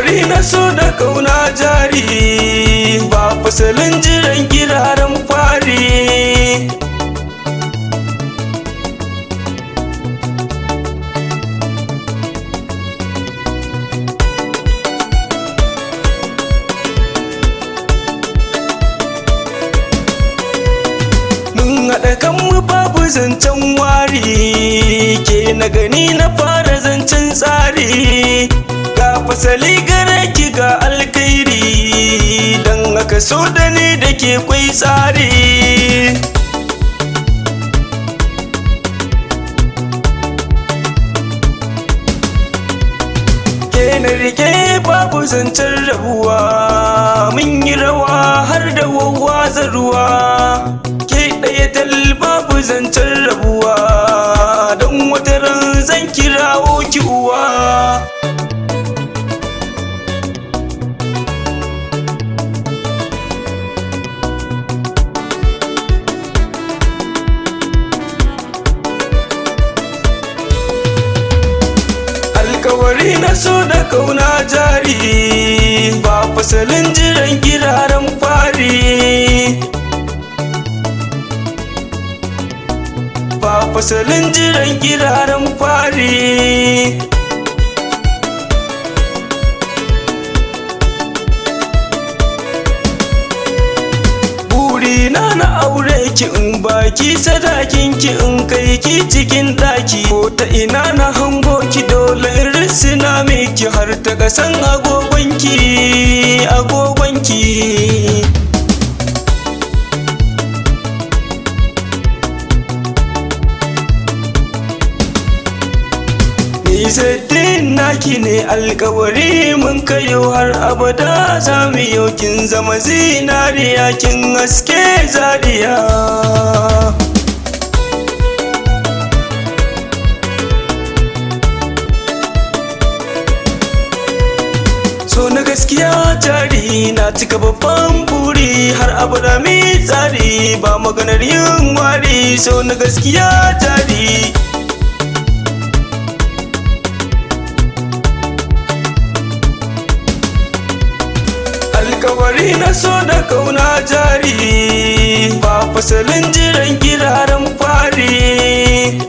Alkawari na so da kauna jari, ba fasalin jiran kiraren fari. Mun haɗa kanmu babu zancen wari, ke na gani na fara zancen tsari. Ga fasali gare ki ga alkhairi, don haka so da ni da ke kwai tsari. Ke na rike babu zancen rabuwa, mun yi rawa har da wawa zaruwa. Ke ɗaya tal babu zancen rabuwa, don wata ran zan kirawo ki uwa. Alkawari na so da kauna jari, ba fasalin jiran kiraren fari. Ba fasalin jiran kiraren fari. Burina na aure ki in baki sadakin ki in kai ki cikin daki, ko ta ina na hango ki dole in risina miki har ta kasan agogonki agogonki. Ni saddin naki ne alkawari mun kayo har abada za mu yau, kin zama zinariya kin haske zariya. So na gaskiya jari na cika babban buri har abada mi tsari, ba maganar yin wari. So na gaskiya jari. Alkawari na so da kauna jari, ba fasalin jiran kiraren fari.